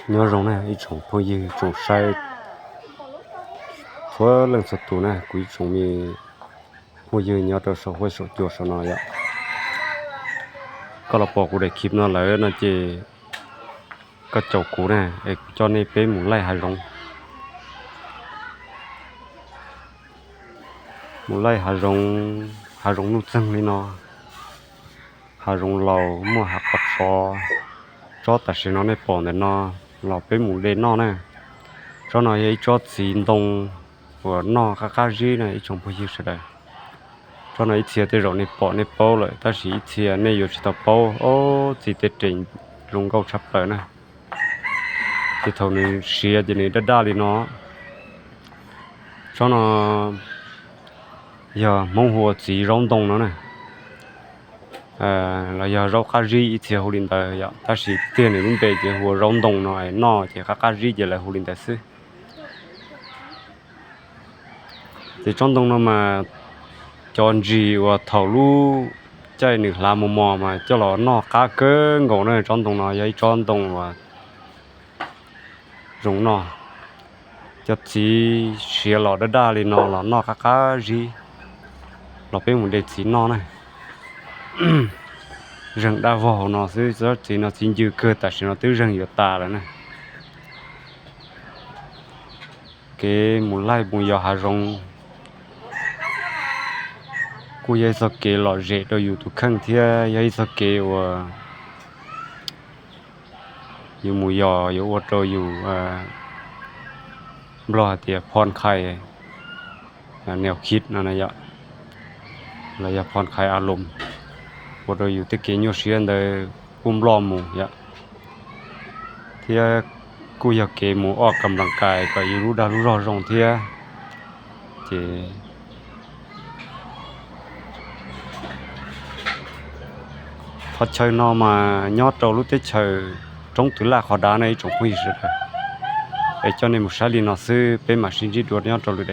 Nyob zoo na ib tsoom phooj ywg tsoom saib txhua leej txhua tus na, kuv ib tsoom me phooj ywg nyob rau saum huab saum cua saum no yom. Koj los pom kuv daim clip no lawm no ces koj caum kuv na, es kuv coj nej peb mus laij hav zoov. Mus laij hav zoov, hav zoov nuj txeeg li no, hav zoov laus muaj hav qhov tsov. Tsob tam sim no nej pom ntawm no los peb mus de noj na. Tsob no yog ib tsob txiv ntoo uas noj qab qab zib na ib tsoom phooj ywg sawv daws. Tsob no ib txhia tej zaum nej pom nej paub lawm, tab sis ib txhia nej yuav tsis tau paub. Ob txiv tej rees zoo nkauj tshaj plaws na. Ces thaum nws siav ces nws daj daj li no. Tsob no yog Hmoob hu ua txiv zaub ntoo no na, los yog zaub qab zib ib txhia hu li ntawd yom, tab sis tiag nws lub npe ces hu ua zaub ntoo no, noj ces qab qab zib ces lawv hu li ntawd xwb. Ces tsob ntoo no mas cov ntsis uas thaum lub caij nws hlav mos mos mas coj los noj qab kawg nkaus na. Tsob ntoo no yog ib tsob ntoo uas zoo noj. Cov txiv siav los daj daj li no los noj qab qab zib, los peb mus de txiv noj na. Zeeg daj vog hauv no xwb, tsob txiv no txiv ncw kawg, tam sim no twb zeeg yuav tas lawm na. Kev mus laij mus yos hav zoov kuj yog ib txoj kev lom zem rau yus tus kheej thiab yog ib txoj kev uas yus mus yos yuav ua rau yus, Nplog hais tias phon khai neo khib no yom, los yog phon khai a loos, ua rau yus tej kev nyuaj siab ntawd kuj nploj mus yom. Thiab kuj yog kev mus ua kam nplas kais kom yus lub dag lub zog zoo thiab. Ces qhov chaw no mas nyob rau lub teb chaws roob Twv Laj qhov dav na ib tsoom phooj ywg sawv daws. Es coj nej mus saib li no xwb, peb mam sib ntsib dua nyob rau lwm daim.